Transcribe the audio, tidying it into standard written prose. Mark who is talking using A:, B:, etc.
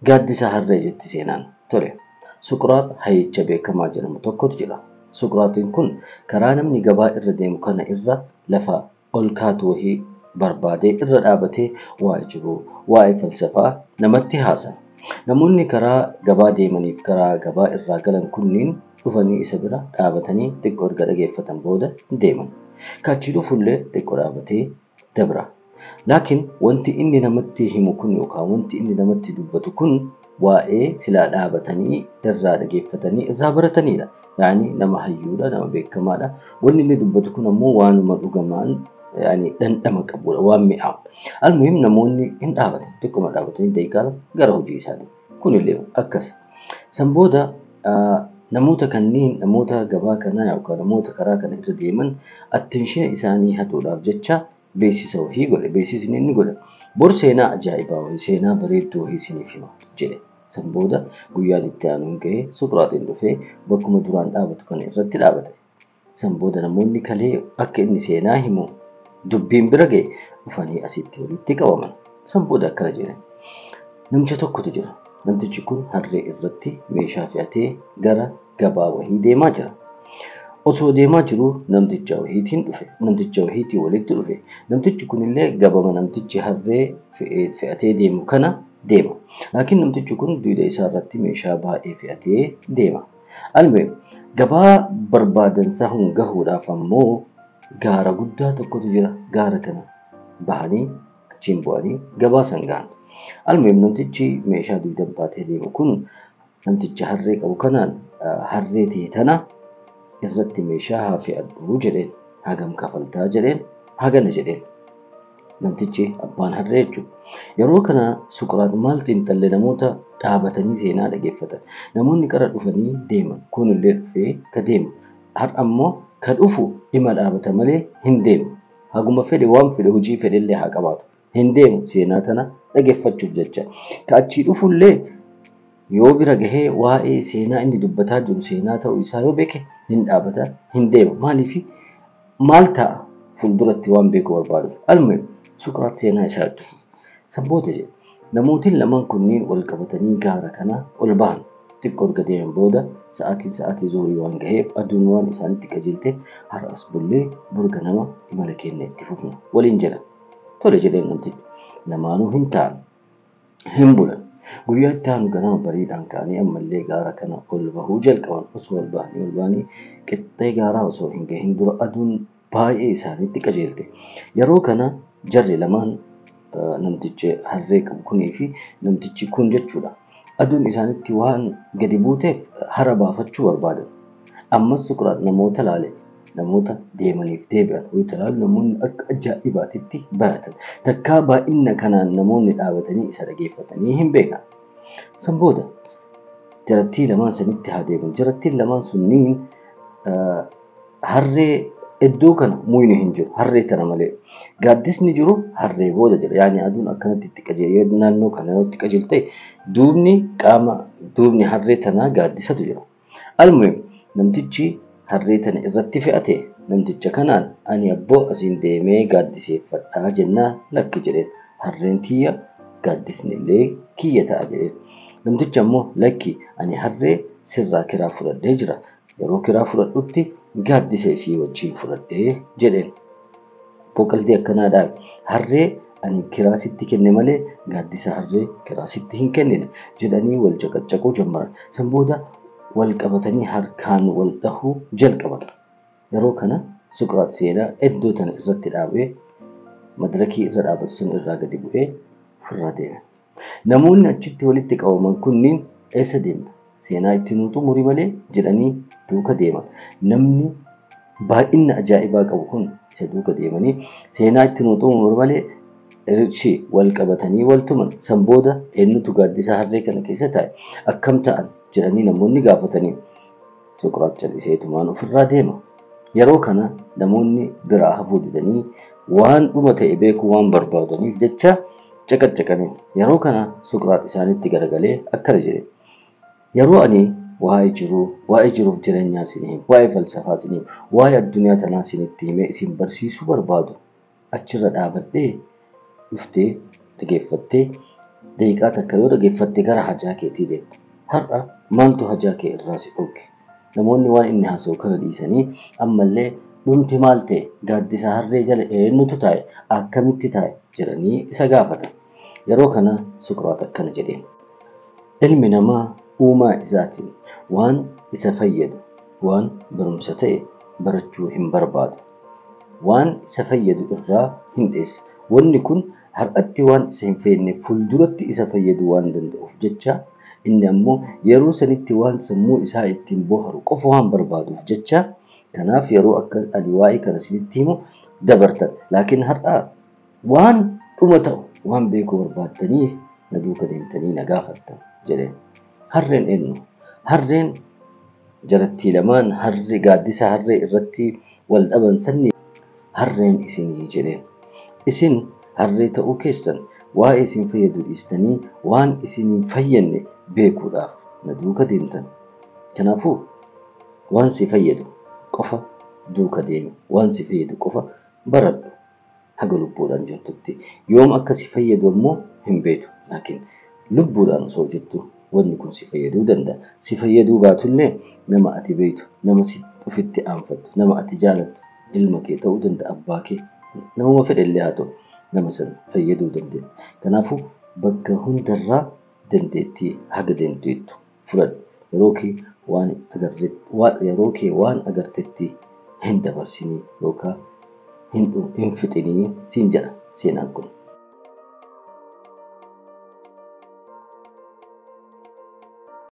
A: Gaaddisa harree jetti seenaan. Tole. Suqraat hayyicha beekamaa jedhamu tokkotu jira. Suqraatiin kun karaa namni gabaa irra deemu kana irra lafa ol kaatu wahii barbaadee irra dhaabatee waa'ee jiruu, waa'ee falsafaa namatti haasa'a. Namoonni karaa gabaa deemaniif karaa gabaa irraa galan kunniin dhufanii isa bira dhaabatanii xiqqoo erga dhageeffatan booda deeman. Kaachii dhufullee xiqqoo dhaabatee dabra. Laakiin wanti inni namatti himu kun yookaan wanti inni namatti dubbatu kun waa'ee silaa dhaabatanii irraa dhageeffatanii irraa baratanidha. Yaani nama hayyuudha, nama beekamaadha. Wanni inni dubbatu kun ammoo waanuma dhugamaan yaani dhandhama qabudha, waan mi'aawu. Almuhim namoonni hin dhaabatan, xiqquma dhaabatanii daqiiqaa gara hojii isaanii. Kunillee akkas. San booda namoota kanneen namoota gabaa kanaa yookaan namoota karaa kana irra deeman attention isaanii hatuudhaaf jecha beeksisa wahii godhe. Beeksisni inni godhe bor seenaa ajaa'ibaa wahii, seenaa bareedduu wahii isiniif hima jedhe. San booda guyyaan itti aanuun ga'ee Suqraatiin dhufee bakkuma duraan dhaabatu kana irratti dhaabate. San booda namoonni kalee akka inni seenaa himu dubbiin bira ga'e dhufanii asitti walitti qabaman. San booda akkana jedhan. Namicha tokkotu jira. Namtichi kun harree irratti meeshaa fe'atee gara gabaa wahii deemaa jira. Osoo deemaa jiruu namticha wahiitiin dhufe. Namticha wahiitiin walitti dhufe. Namtichi kunillee gabama namtichi harree fe'atee deemu kana deema. Laakiin namtichi kun dugda isaa irratti meeshaa baay'ee fe'atee deema. Almuhim gabaa barbaadan sahuun gahuudhaaf ammoo gaara guddaa tokkotu jira. Gaara kana bahanii achiin bu'anii gabaa san gahan. Almuhim namtichi meeshaa dugda baatee deemu kun namticha harree qabu kanaan harree ta'e tana irratti meeshaa haa fe'adhu jedheen. Hagam kafaltaa jedheen, hagana jedheen. Namtichi abbaan harree jechuudha. Yeroo kana Suqraat maal xiinxalle namoota dhaabatanii seenaa dhageeffatan. Namoonni qara dhufanii deeman. Kunillee dhufee ka deemu. Har'a ammoo ka dhufu dhima dhaabata malee hin deemu. Haguma fedhe waan fedhe hojii fedhellee haa qabaatu. Hin deemu seenaa tana dhageeffachuuf jecha. Ka achii dhufullee yoo bira gahee waa'ee seenaa inni dubbataa jiru seenaa ta'uu isaa yoo beeke hin dhaabata, hin deemu. Maaliif maal ta'a fuulduratti waan beeku barbaadu. Almuhim Suqraat seenaa isaa itti fufe. San booda jedhe namootiin lamaan kunniin wal qabatanii gaara kana ol bahan. Xiqqoo erga deeman booda sa'aatiin sa'aatii zuhurii waan gaheef aduun waan isaanitti qajeelteef har'a as bullee bor ganama imala keenya itti fufna waliin jedhan. Tole jedheen namtichi. Lamaanuu hin taa'an. Hin bulan. Guyyaa itti aanu ganama bariidhaan ka'anii ammallee gaara kana ol bahuu jalqaban. Osoo ol bahanii ol bahanii qixxee gaaraa osoo hin gahin dura aduun baay'ee isaanitti qajeelte. Yeroo kana jarri lamaan namtichi harree qabu kunii fi namtichi kun jechuudha. Aduun isaanitti waan gadi buuteef hara baafachuu barbaadan. Ammas Suqraat namoota laale. Namoota deemaniif deebi'an. Wayita laalu namoonni akka ajaa'ibaatitti bayatan. Takkaa baay'ina kanaan namoonni dhaabatanii isa dhageeffatanii hin beekan. San booda jarattii lamaan sanitti haa deebi'an. Jarattiin lamaan sunniin harree iddoo kana muyni hin jiru. Harree tana malee. Gaaddisni jiru harree booda jira. Yaani aduun akkanatti itti qajeelee naannoo kana yoo itti qajeelte duubni qaama duubni harree tanaa gaaddisatu jira. Almuhim namtichi harree tana irratti fe'ate namticha kanaan ani abboo asiin deemee gaaddiseeffadhaa jennaan lakki jedheen. Harreen tiyya gaaddisni illee kiyya ta'a jedheen. Namtichi ammoo lakki ani harree sirraa kiraa fudhadhee jira. Yeroo kiraa fudhadhutti gaaddisa isii wajjin fudhadhee jedheen. Boqaltee akkanaadhaan harree ani kiraa sitti kenne malee gaaddisa harree kiraa sitti hin kennine jedhanii wal caqacaquu jammaran. San booda wal qabatanii harkaan wal dhahuu jalqaban. Yeroo kana Suqraat seenaa iddoo tana irratti dhaabee madirakii irra dhaabatu sun irraa gadi bu'ee ofirraa deeme. Namoonni achitti walitti qabaman kunniin eessa deemta? Seenaa itti nuu xumuri malee jedhanii duuka deeman. Namni baay'ina ajaa'ibaa qabu kun isa duuka deemanii seenaa itti nuu xumuri malee richi wal qabatanii wal tuman. San booda eenyutu gaaddisa harree kana keessa taa'e? Akkam ta'an jedhanii namoonni gaafatanii Suqraat calliseetumaan ofirraa deema. Yeroo kana namoonni biraa hafuu didanii waan dhuma ta'e beekuu waan barbaadaniif jecha caqacaqaniin. Yeroo kana Suqraat isaanitti garagalee akkana jedhe. Yeroo ani waa'ee jiruu, waa'ee jiruuf jireenyaa isin himu, waa'ee falsafaa isin himu, waa'ee addunyaa tanaa isinitti himee isin barsiisuu barbaadu achirra dhaabadhee dhuftee dhageeffattee Daqiiqaa takka yoo dhageeffatte gara hajaa keetii deemta. Har'a maaltu hajaa kee irraa si dhorke? Namoonni waan inni haasa'u kana dhiisanii ammallee dhumti maal ta'e, gaaddisa harree jala eenyutu taa'e, akkamitti taa'e jedhanii isa gaafatan. Yeroo kana Suqraax akkana jedheen. Ilmi namaa uumaa isaatiin waan isa fayyadu, waan barumsa ta'e barachuu hin barbaadu. Waan isa fayyadu irraa hin dheessa. Wanni kun har'atti waan isa hin fayyadne fuulduratti isa fayyaduu waan danda'uuf jecha inni ammoo yeroo sanitti waan sammuu isaa ittiin boharu qofa waan barbaaduuf jecha kanaaf yeroo akka ani waa'ee kana isinitti himu dabartan. Laakiin har'a waan dhuma ta'u waan beekuu barbaaddaniif na duuka deemtanii na gaafattan jedheen. Harreen eenyu? Harreen jarattii lamaan harree gaaddisa harree irratti wal dhaban sanni harreen isinii jedheen. Isin harree ta'uu keessan waa'ee isin fayyadu dhiistanii waan isin hin fayyadne beekuudhaaf na duuka deemtan. Kanaafuu waan si fayyadu qofa duuka deemi. Waan si fayyadu qofa baradhu. Haga lubbuudhaan jirtutti. Yoom akka si fayyadu ammoo hin beektu. Laakiin lubbuudhaan osoo jirtu wanni kun si fayyaduu danda'a. Si fayyaduu baatullee nama ati beektu, nama si ofitti aanfattu, nama ati jaalattu, ilma kee ta'uu danda'a, abbaa kee, namuma fedhe illee haa ta'u nama sana fayyaduu dandeenya. Kanaafuu bakka hundarraa dandeettii haga dandeettu fudhadhu. Yeroo kee waan agartetti hin dabarsinii yookaan hin fixinii siin jedha seenaan kun.